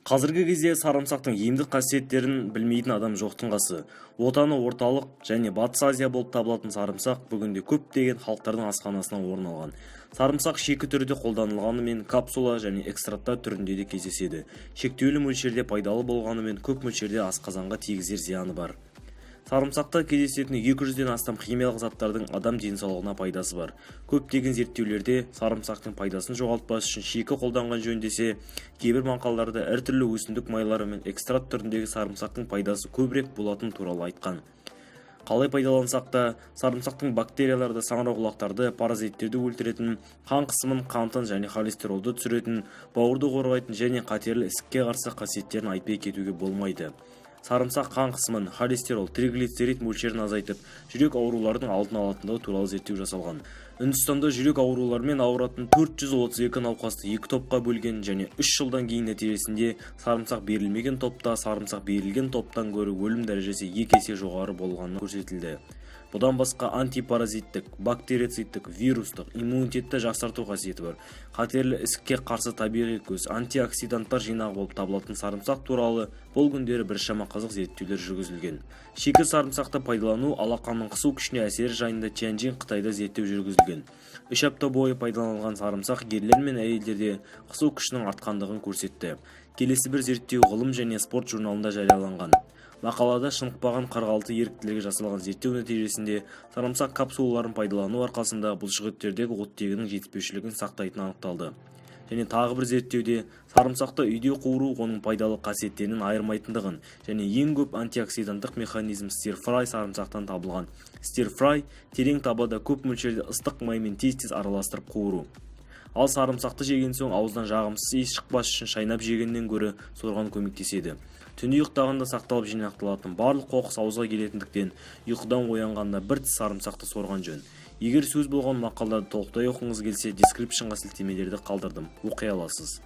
Қазіргі кезде сарымсақтың емдік қасиеттерін білмейтін адам жоқтың қасы. Отаны Орталық және Батыс Азия болып табылатын сарымсақ бүгінде көптеген халықтардың асханасынан орын алған. Сарымсақ шикі түрде қолданылғанымен, капсула және экстракттар түрінде де кездеседі. Шектеулі мөлшерде пайдалы болғанымен, көп мөлшерде асқазанға тигізер зияны бар. Сарымсақта кездесетін 200-ден астам химиялық заттардың адам денсаулығына пайдасы бар. Көптеген зерттеулерде сарымсақтың пайдасын жоғалтпас үшін шикі қолданған жөн десе, кейбір мақалаларда әртүрлі өсімдік майлары мен экстракт түріндегі сарымсақтың пайдасы көбірек болатыны туралы айтқан. Қалай пайдалансақ та, сарымсақтың бактерияларды, саңырауқұлақтарды, паразиттерді өлтіретін, қан қысымын, қантын және холестеролды түсіретін, бауырды қорғайтын және қатерлі ісікке қарсы қасиеттерін айтпай кетуге болмайды. Сарымсақ қан қысымын, холестерол, триглицерид мөлшерін азайтып, жүрек ауруларының алдын алатындығы туралы зерттеу жасалған. Үндістанда жүрек ауруларымен ауыратын 432 науқасты екі топқа бөлген және 3 жылдан кейін нәтижесінде сарымсақ берілмеген топта сарымсақ берілген топтан гөрі өлім дәрежесі 2 есе жоғары болғаны көрсетілді. Бұдан басқа, антипаразиттік, бактерицидтік, вирустық, иммунитетті жақсарту қасиеті бар, қатерлі ісікке қарсы табиғи көз, антиоксиданттар жинағы болып табылатын сарымсақ туралы бұл күндері біршама қызық зерттеулер жүргізілген. Шикі сарымсақты пайдалану алақанның қысу күшіне әсері жайында Тяньцзинь, Қытайда зерттеу жүргізілген. 3 апта бойы пайдаланылған сарымсақ ерлер мен әйелдерде қысу күшінің артқандығын көрсетті. Келесі бір зерттеу «Ғылым және спорт» журналында жарияланған. Мақалада шынықпаған 46 еріктілерге жасалған зерттеу нәтижесінде сарымсақ капсулаларын пайдалану арқасында бұлшықеттердегі оттегінің жетіспеушілігін сақтайтыны анықталды. Және тағы бір зерттеуде сарымсақты үйде қуыру оның пайдалы қасиеттерінен айырмайтындығын және ең көп антиоксиданттық механизм стир-фрай сарымсақтан табылған. Стир-фрай – терең табада көп мөлшерде ыстық маймен тез-тез араластырып қуыру. Ал сарымсақты жеген соң ауыздан жағымсыз иіс шықпас үшін шайнап жегеннен гөрі сорған көмектеседі. Түнде ұйықтағанда сақталып жинақталатын барлық қоқыс ауызға келетіндіктен, ұйқыдан оянғанда бір тіс сарымсақты сорған жөн. Егер сөз болған мақалаларды толықтай оқығыңыз келсе, дескрипшнға сілтемелерді қалдырдым, оқи аласыз.